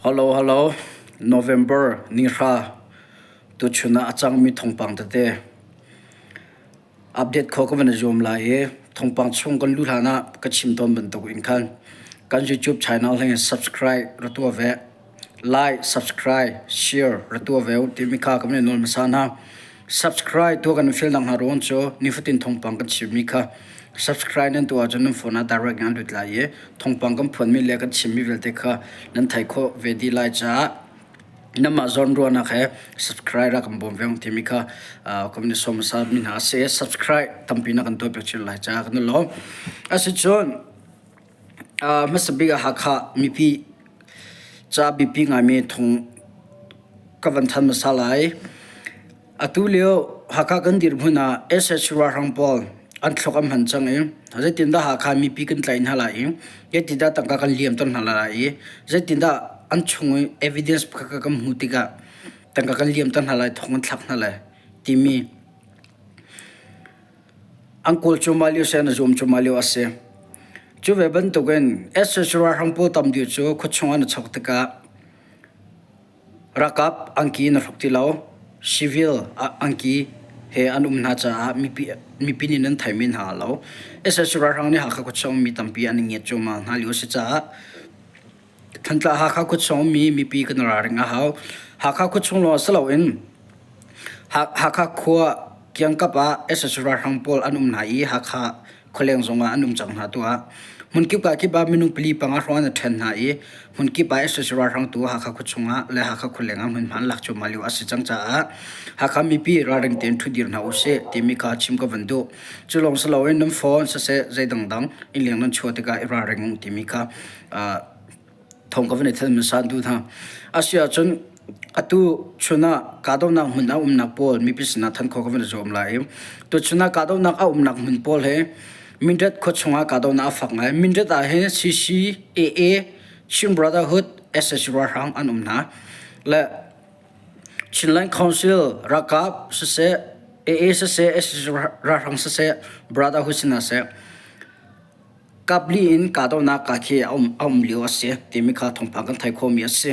Hello hello November nihra tuchun ah a cangmi thawngpang tete update kho ka van i zuam lai i thawngpang chung kan luh hlan ah ka chim tawn bantuk in khan kan YouTube channel hi subscribe ra tuah ve like subscribe share ra tuah ve u timi kha kan in nawl hmasa hna. Subscribe tuah kan fial nak hna ruang cu nifatin thawngpang kan chimmi kha subscribe nan tuah ahcun nan phone ah direct in an lut lai i thawngpang kan phuanmi le kan chimmi vialte kha nan theih khawh ve dih lai caah nanmah zawnruahnak he subscribe rak kan bawm ve ung timi kha kan i sawm hmasa mi hna a si. Subscribe tampi na kan tuah piak chin lai caah kan i lawm. Asicun hmasa bik ah Hakha mipi ca biapi ngaimi thung ka van than hmasa lai. Atu lio Hakha kan dirhmun ah SH ralhrang pawl an thlok an hman cang i zeitindah Hakha mipi kan tlaih hna lai i zeitindah tangka kan liamter hna lai i zeitindah an chung i evidence pakhat kan hmuh tikah tangka kan liamter hna lai thong kan thlak hna lai timi an kawl cuahmah lio si an i zuam cuahmah lio a si. Cu ve bantukin SH ralhrang pawl tam deuh cu khuachung an i chawk tikah Ralkap angki na hruk ti lo. Civil angki he an um hna caah mipi nih nan theimi hna lo. SSC ralhrang nih Hakha khuachung mi tampi an i ngiat cuahmah hna lio a si caah Thantlang Hakha khuachung ummi mipi kan ralring a hau. Hakha khuachung lawng si loin Hakha khua kiangkap ah SSC ralhrang pawl an um hna i Hakha khualeng zongah an um cang hna tuah. Hmunkip ka kip ah minung pali panga hrawng an ṭhen hna i hmunkip ah sac ralhrang tu Hakha khuachung ah le Hakha khualeng ah hmunhma an lak cuahmah lio a si cang caah Hakha mipi ralring tein ṭhudir hna usih timi kha chim ka van duh. Cu lawng si loin nan phone siseh zei dangdang innleng nan chuah tikah i ralring uh timi kha thawng ka van i thel hmasa duh hna. Asiahcun atu chun ah kahdohnak hmun a umnak pawl mipi sinah than khawh ka van i zuam lai i tuchun ah kahdohnak a umnak hmun pawl hi Mindat khua chungah kahdohnak a fak ngai. Mindat ah hin CCAA Chin Brotherhood SSC ralhrang an um hna. Le Chinland Council ralkap siseh AA siseh SSC ralhrang siseh Brotherhood si hna seh Kapli in kahdohnak ka khi a um lio a si timi kha thawngpang kan theih khawhmi a si.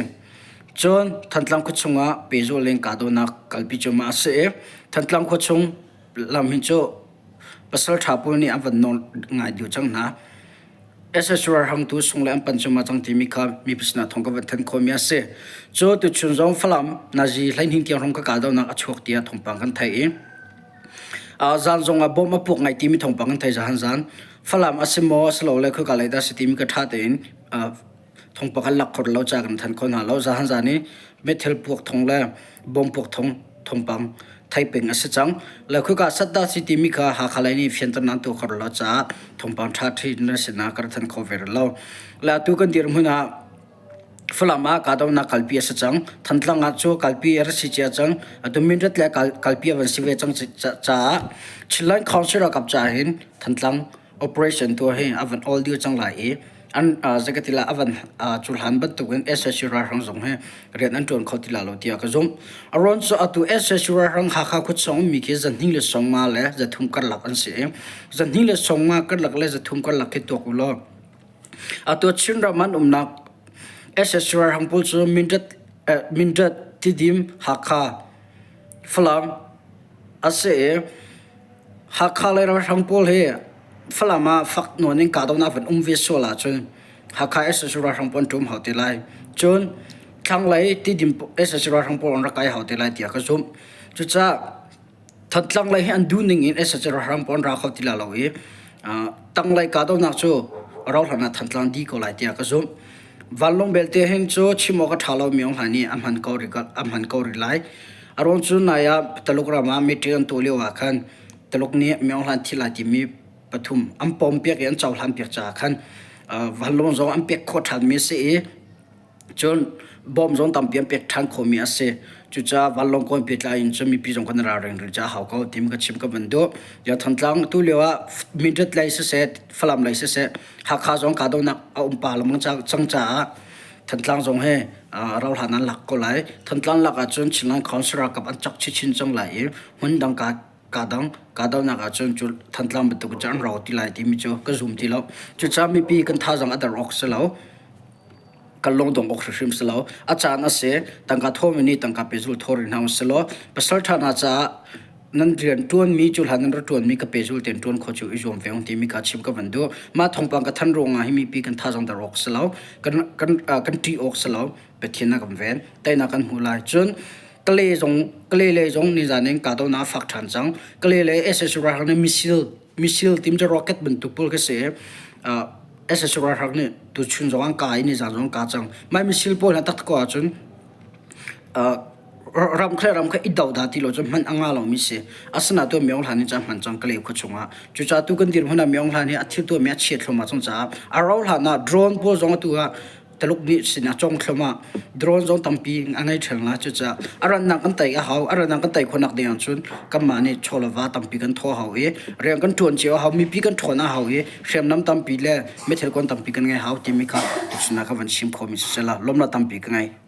Cun Thantlang khuachung ah pehzulh in kahdohnak kalpi cuahmah a si i Thantlang khuachung lam hin cu pasal ṭha pawl nih an van nawl ngai dih cang hna. SSR ralhrangtu sung le an pan cuahmah cang timi kha mipi sinah thawng kan van thanh khawhmi a si. Cu tuchun zong Falam nazi 12 tiang hrawng ka kahdohnak a chuak tiah thawngpang kan theih i Zan zongah bom a puak ngai timi thawngpang kan thei zahan zan. Falam a si maw silole khoika lei dah si timi ka ṭha tein thawngpang kan lak kho lo caah kan thanh kho hna lo. Zahan zan i meithal puak thawng le bom puak thawng thawngpang thei peng a si cang. Le khoika sat dah si timi kha Hakha lei nih fianter nan tuah kho lo caah thawngpang ṭha ṭhi na sinah ka rak thanh kho ve rih lo. Le atu kan dirhmun ah Falam ah kahdohnak kalpi a si cang. Thantlang ah cu kalpi a rak si cia cang. Atu Mindat le kalpi a van si ve cang caah Chinland Council ralkap caah hin Thantlang operation tuah hi a van awl dih cang lai i an zeikatila a van cuhlan bantukin sac ralhrang zong hi rian an ṭuan kho ti lai lo tiah ka zumh. A ruang cu atu sac ralhrang Hakha khuachung ummi khi zahnih le sawmnga le zathum karlak an si i zahnih le sawmnga karlak le zathum karlak khi tuak u law Atu Chinram an umnak SSR ralhrang pawl cu Mindat, Tidim, Hakha, Falam a si i Hakha lei ralhrang pawl hi Falam ah fak nawn in kahdohnak van um ve sual ahcun Hakha SSR ralhrang pawl an ṭum hau te lai. Cun thlanglei Tidim SSR ralhrang pawl an rak kai hau te lai tiah ka zumh. Cucaah Thantlang lei hi an duh ning in sac ralhrang pawl an ra kho ti lai lo i tanglei kahdohnak cu a rauhhlan ah Thantlang dih ko lai tiah ka zumh. Vanlawng belte hin cu chim awk a ṭha lo mi hna nih a hman ko rih a hman ko rih lai. A ruang cu nai ah Taluk ram ah meeting an tuah lio ah khan Taluk nih Myo Hlan thi lai timi pathum an pom piak i an cohlan piak caah khan vanlawng zong an pek khawh ṭhanmi a si i Cun bawm zong tampi an pek ṭhan khawhmi a si. Cucaah vanlawng kawn pehtlai in cun mipi zong kan ralring rih caah hau ko timi ka chim ka van duh. Ya Thantlang tu lio ah Mindat lei siseh, Falam lei siseh, Hakha zong kahdohnak a um pa lengmang cang caah Thantlang zong hi rauhhlan an lak ko lai. Thantlang lak ahcun Chinland Council ralkap an cak chinchin cang lai i hmun dang ka kadang kahdohnak ahcun cu Thantlang bantuk in an rau ti lai timi cu ka zum ti lo. Cucaah mipi kan thazaang a der awk si lo. Kan lungdong awk hrimhrim si lo. A caan a si. Tangka thawmi nih tangka pehzul thaw rih hna usih law pasal ṭha hna caah nan rian ṭuanmi cu hlan nan ra ṭuanmi ka pehzul tein ṭuan khawh cu i zuam ve ung timi kha chim ka van duh. Mah thawngpang ka thanh ruangah hi mipi kan thazaang der awk si lo. Kan kan kan ṭih awk si lo. Pathian a kan ven. Teinak kan hmu lai. Cun Kale zong Kale lei zong nizan in kahdohnak a fak ṭhan cang. Kale lei SS ralhrang nih missile missile tim cu rocket bantuk pawl khi si. Uh, SS ralhrang nih tuchun zong an kah i nizan zong an kah cang. Mah missile pawl hna taktak ko ahcun uh, ram kha ram kha i do dah ti lo cu hman a nga lomi si. Asinain tu Myaung Hlan nih cun hman cang Kale khua chungah. Cucaah tu kan dirhmun ah Myaung Hlan hi a thil tuahmi a chiat thluahmah cang caah a rauh hlan ah drone pawl zong atu ah Taluk nih sinah cawng thluam ah drone zong tampi a ngei ṭheng la. Cucaah a rannak kan tei a hau. A rannak kan tei khawhnak ding ahcun kanmah nih chaw le va tampi kan thawh a hau i rian kan ṭuan cio a hau. Mipi kan ṭhawn a hau i hriamnam tampi le meithal kuan tampi kan ngei hau timi kha tuchun ah ka van chim khawhmi si seh la lawmnak tampi ka ngei.